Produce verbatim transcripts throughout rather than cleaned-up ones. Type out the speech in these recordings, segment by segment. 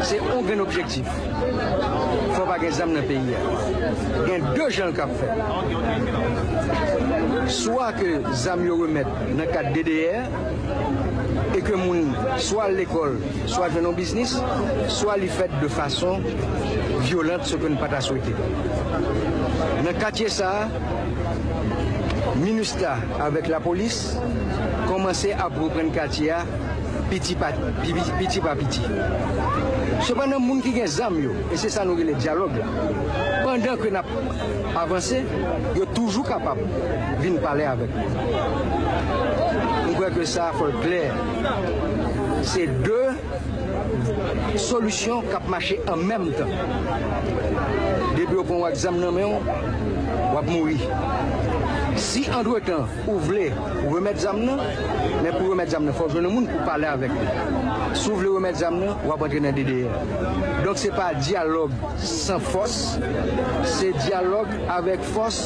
Se yon grenn objektif. Fò pa gen zam nan peyi a. Gen de jan l kab fèt. Swa ke zam yo remèt nan kad D D R, e ke moun swa al lekòl, swa jwenn yon biznis, swa li fèt de fason vyolant, ce que n pa ta swete. Nan katye sa a, minista avèk lapolis kòmanse ap reprann katye a piti pa piti. Sepandan, moun ki gen zam yo, e se sa nou rele dyalòg la, pandan ke n ap avanse, yo toujou kapab vin pale avèk nou. M kwè ke sa fò l klè. Se de solisyon k ap mache an menm tan. Depi yo pran w ak zam nan men w, w ap mouri. Si antretan ou vle remèt zam nan, men pou remèt zam nan, fò w jwenn yon moun pou pale avèk li. Si w vle remèt zam nan, w ap antre nan D D R. Donk, se pa dyalòg san fòs, se dyalòg avèk fòs,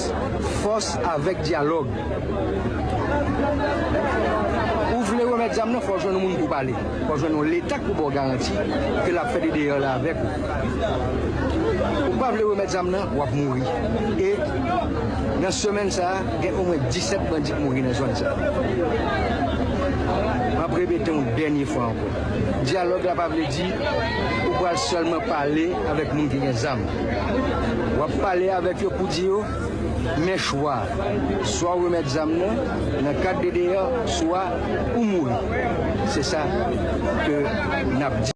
fòs avèk dyalòg. Ou vle remèt zam nan, fò w jwenn yon moun pou pale. Fò w jwenn yon Leta k pou ba w garanti ke l ap fè D D R la avèk ou. Ou pa vle remèt zam nan, w ap mouri. E nan semèn sa a, gen omwen disèt bandi k mouri nan zòn sa a. M ap repete yon dènye fwa ankò. Dyalòg la pa vle di ou pral sèlman pale avèk moun ki gen zam. W ap pale avèk yo pou di yo, men chwa, swa w remèt zam nan nan kad D D R, swa ou mouri. Se sa ke n ap di.